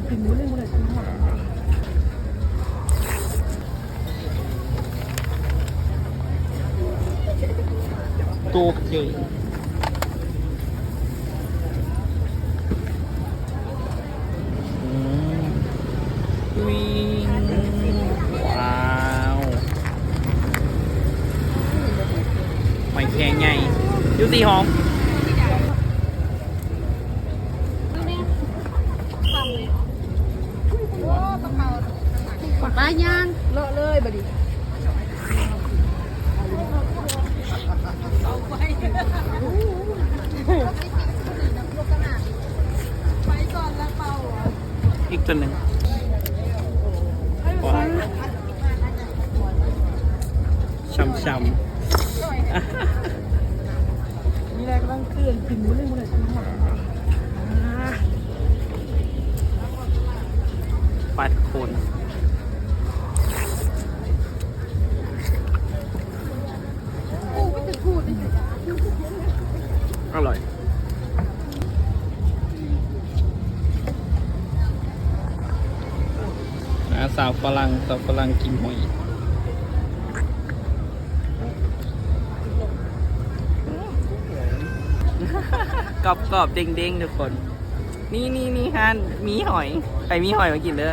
ໂຕເກີນ ອືມ ວິງ ວ້າວ ຫອຍແຄງໃຫຍ່ ຢູ່ຕີຫອມ. ໄປຍ່າງເລາະເລີຍບັດນີ້ ອີກຕົວໜຶ່ງ ຊ່ຳໆ ນີ້ແຫຼະກຳລັງເຕືອນກິນມື້ໜຶ່ງມື້ລະ ປັດຄົນ ອະລ່ອຍ. ອ່າ ສາວຝຣັ່ງ ສາວຝຣັ່ງກິນຫອຍ ກອບໆ ເດ້ງໆ ທຸກຄົນ. ນີ້ໆໆ ຮ້ານມີຫອຍ ໃຜມີຫອຍມາກິນເດີ.